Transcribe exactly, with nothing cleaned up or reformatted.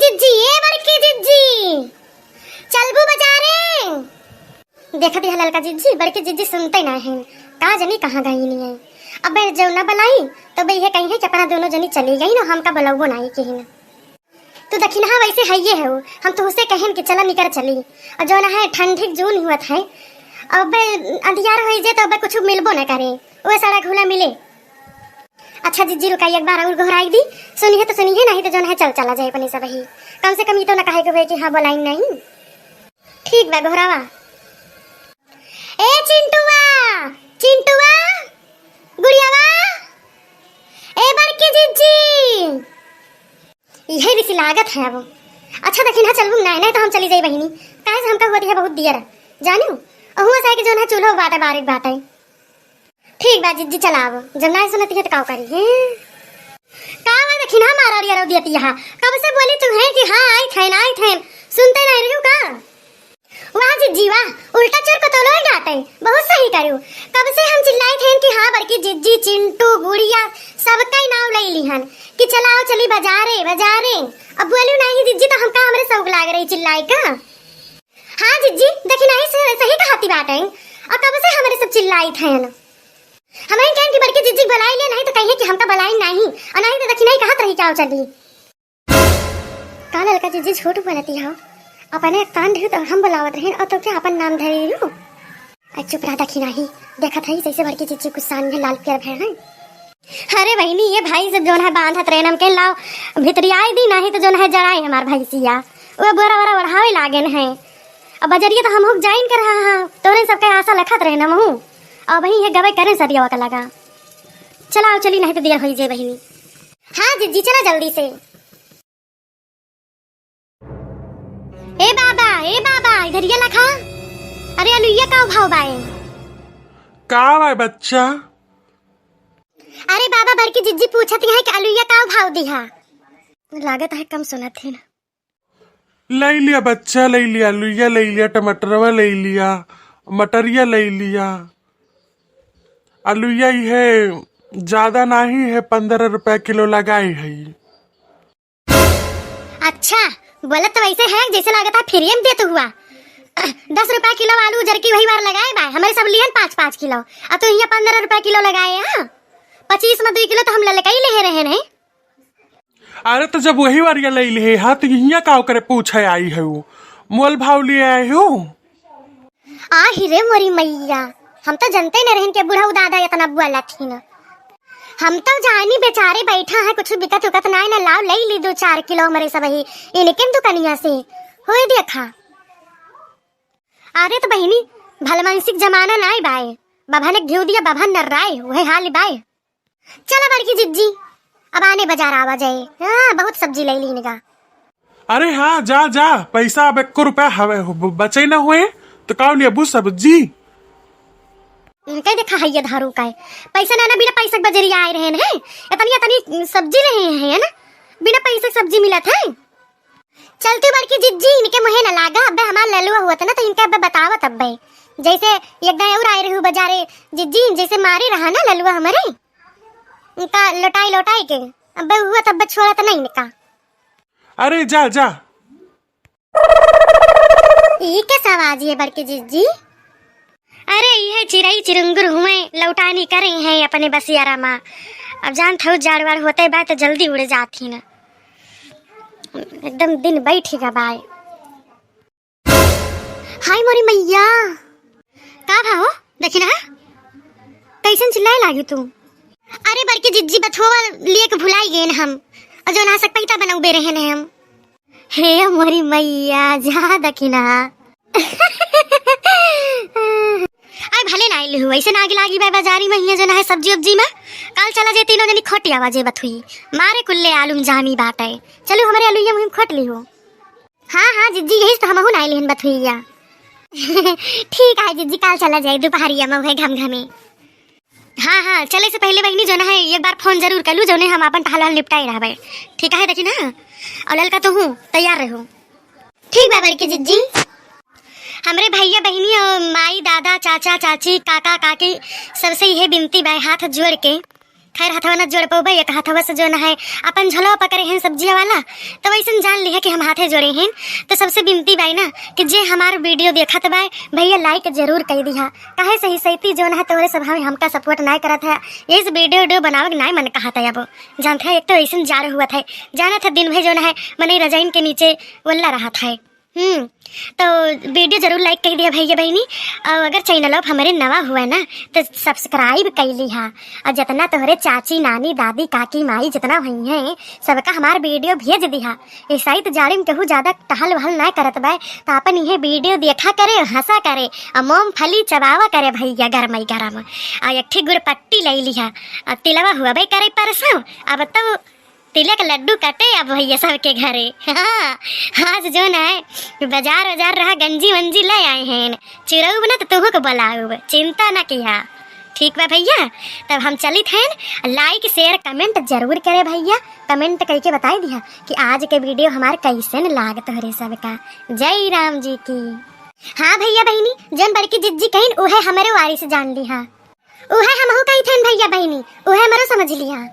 जिज्जी, ए बड़की जिज्जी, चलबू बजारे? देखत यह ललका जिज्जी, बड़की जिज्जी सुनते ना हैं, का जनी कहाँ गई नहीं है। अबे जो ना बुलाई, तो बे ये कही है कि अपना दोनों जनी चली गई ना, हमका बुलाबो नहीं कहीं ना। तू दखिनहा वैसे हइये है, हम तो उसे कहेन कि चला निकर चली। और जो ना है ठंडी जून हुआ था, अबे अंधियार होई जे तो अबे कुछ मिलबो ना करे, वो सारा घुला मिले। अच्छा जिज्जी रुका, एक बार और गोहराई दी, सुनी है तो सुनी है, नहीं तो जो है चल चला जाए अपने सब ही। कम से कम ये तो ना कहे के हुए कि हाँ बोलाई नहीं। ठीक बा गोहरावा। ए चिंटुआ, चिंटुआ, गुड़ियावा, ए बड़की जिज्जी। यही रिसी लागत है अब। अच्छा दखिनहा चलबू नहीं, नहीं तो हम चली जाई बहिनी, काहे से हमका होती है बहुत दियर, जानू। अहुआ से के जो है चूल्हो बाटे, बारिक बाटे। ठीक बा जिज्जी, चलाव। जब नाय सुनती है तो काव करी? हैं? का बा दखिनहा मारा रिया रौ दियती यहाँ? कब से बोली तू है कि हाँ आई थैन, आई थैन, सुनते नहीं रही का? वाह जिज्जी वाह, उल्टा चोर को तो लोग डांटे, बहुत सही करू। कब से हम चिल्लाई थैन कि हाँ बड़की जिज्जी, चिंटू, गुड़िया, सबका ही नाव ले लिहन कि चलाओ चली बजारे, बजारे। अब बोलू नहीं जिज्जी तो हमका हमरे शौक लाग रही चिल्लाई का। हाँ जिज्जी, दखिनही से सही कहती बाटे। और कब से हमरे सब चिल्लाई थैन। हमरे कहन कि बड़की जिज्जी बुलाई ले, नहीं तो कहिए कि हमका बुलाई नहीं, और नहीं तो दखिनही कहत रही क्या चली। का ललका जिज्जी झूठ बोलती हो? अपने कान रही तो हम बुलावत रहे, और तो क्या अपन नाम धरे हो? आ चुप रह दखिनही, देखत है जैसे बड़की जिज्जी गुस्सा में लाल पियर भय है। अरे बहिनी, ये भाई सब जोन है बांधत रहे, हम कह लाओ भितरियाई दी, नहीं तो जोन है जड़ाई हमार भैंसिया, वो बोरा वोरा ओढ़ावे लागेन है। अब बजरिया तो हम हुक जाइन कर रहा हाँ, तोरे सबके आशा लखत रहे न महू। अब वही ये गवे करे सरियावा का लगा। चला आओ चली, नहीं तो देर होई जे बहिनी। हाँ जिज्जी, चला जल्दी से। ए बाबा, ए बाबा, इधरिया लखा। अरे अलुइया का भाव बाए? का बाए बच्चा? अरे बाबा, बड़की जिज्जी पूछत है कि अलुइया का भाव दिहा? लागत है कम सुनत है ना। ले लिया बच्चा, ले लिया, अलुइया ले लिया, टमाटरवा ले लिया, मटरिया ले लिया। अलुइया ये ज्यादा नहीं है, पन्द्रह रुपया किलो लगाई है। अच्छा, बोलत तो वैसे है जैसे लागत है फ्री में देत हुआ। दस रुपया किलो आलू उजर की वही बार लगाए बाय, हमरे सब लिहन पाँच पाँच किलो, आ तो यहाँ पन्द्रह रुपया किलो लगाए। हाँ, पच्चीस में दुई किलो तो हम ललका ही ले रहे हैं। अरे तो जब वही वारिया ले ले हा तो यहाँ का ओकरे पूछे आई है, वो मोल भाव लिए आए हो। आ ही रे मोरी मैया, हम तो जनते न रहन के बुढ़ऊ दादा इतना बोलत ही न। हम तो जानी बेचारे बैठा है, कुछ बिकत उकत नाय न, लाओ ले ली दो चार किलो हमरे सब ही इनके दुकनिया से। होए देखा। अरे तो बहिनी, भलमानसिक जमाना नाय बाय, बभन एक घिउ दिया बभन नर्राय, वही हाल बाय। चला बड़की जिज्जी, अब आने बाजार आवा जाए। हाँ, बहुत सब्जी ले लीन गा। अरे हाँ, जा जा, पैसा अब एको रुपया हवे हो, ब-, बचे न हुए तो का लेबू सब्जी? इनके देखा है ये धारू का है, पैसा ना, ना बिना पैसा के बजरिया आए रहे हैं, इतनी इतनी सब्जी ले हैं, है ना, बिना पैसा के सब्जी मिलत है। चलती बड़की जिज्जी, इनके मुहे न लागा, अब्बे हमार ललुआ हुआ था ना, तो इनके अब्बे बतावत अब्बे। जैसे एक दाएं और आए रहू बाजारे जिज्जी, जैसे मारे रहा ना ललुआ हमारे, इनका लौटाई लौटाई के, अब्बे हुआ तब छोड़ा तो नहीं इनका। अरे जा, जा। ई के आवाज है बड़की जिज्जी? अरे, इहे चिरई चिरुंगुर हुए, लौटानी करे हैं अपने बसियारा मा। अब जानत हऊ, जाड़ वाड़ होते बा, तो जल्दी उड़ जात ही ना। एकदम दिन बैठ ही गबाए। हाय मोरी मैया, का भा हो? देखी ना, कैसन चिल्लाए लागी तू? अरे, बड़की जिज्जी बथुआ लिए के भुलाई गए हम, और जो ना सकपैता बनौबे रहे ने हम। हे मोरी मैया, जा दखिना। आय भले ना आइल हूँ, ऐसे ना आगे लागी बा बाजारी में, हियाँ जो ना है सब्जी उब्जी में। काल चला जे तीनों जनी खोटी आवाजे बथुई। मारे कुल्ले आलू में जामी बाटे। चलू हमरे आलू ये मुहिम खोट ली हो। हाँ, हाँ, जिज्जी, यही तो हमहू ना आइल हन बथुइया। ठीक है जिज्जी, काल चला जाए दोपहरिया में उहे घमघमे। हाँ, हाँ, चले से पहले बहिनी जो ना है, एक बार फोन जरूर कर लू, जो ने हम अपन टहल वहल निपटाए रहबे। ठीक है, देखी ना, और ललका तू हूँ, तैयार रहो। ठीक बा बड़की जिज्जी। हमरे भैया बहिनी और माई, दादा, चाचा, चाची, काका, काकी, सबसे इहे बिनती बा हाथ जोड़ के खैर, हथवा न जोड़ पउबे, एक हथवा से जौन है अपन झोलवा पकड़े हैं सब्जिया वाला, तो वैसन जान लिहे कि हम हाथे जोड़े हैं। तो सबसे बिनती बाय ना कि जे हमार video देखत बाय भइया, like जरूर कइ दिहा। काहे से ही सैती जौन है तोहरे सब हमें, हमका support नाय करत है, यही से video video बनावे के नाय मन कहत है। अब जानत है, एक तो ऐसन जाड़ हुआ था, जानत है दिन भर जौन है मनई रजाइन के नीचे वल्ला रहत है। हम्म, तो video जरूर like कइ दिहा भइया बहिनी। और अगर channel अब हमरे नवा हुआ ना तो subscribe कइ लिहा। और जितना तोहरे चाची, नानी, दादी, काकी, माई जितना हुई हैं, सबका हमार video भेज दिहा। इस साइत जाड़े में केहू ज्यादा टहल वहल ना करत बाय, तो अपन इहे video देखा करे, हंसा करे और मूंगफली चबावा करे भइया, गरमई गरम। और एक ठे गुरपट्टी लइ लिहा। और तिलवा हुआ बे करे परसों, अब तो तिलक लड्डू कटे अब भइया सबके घरे। हाँ, आज जौन है बाजार वाजार रहा, गंजी वंजी ले आए हैं, चिरउब ना तो तुहू को बुलाउब, चिंता ना किहा। ठीक बा भइया, तब हम चलित हैं। Like share comment जरूर करे भइया, comment कइके बताइ दिहा कि आज के video हमार कइसन लाग तोहरे सबका। जय राम जी की। हाँ भइया बहिनी, जौन बड़की जिज्जी कहिन उहे हमरे वारिस जान लिहा, उहे हमहू कहित हन भइया बहिनी, उहे हमरो समझ लिहा।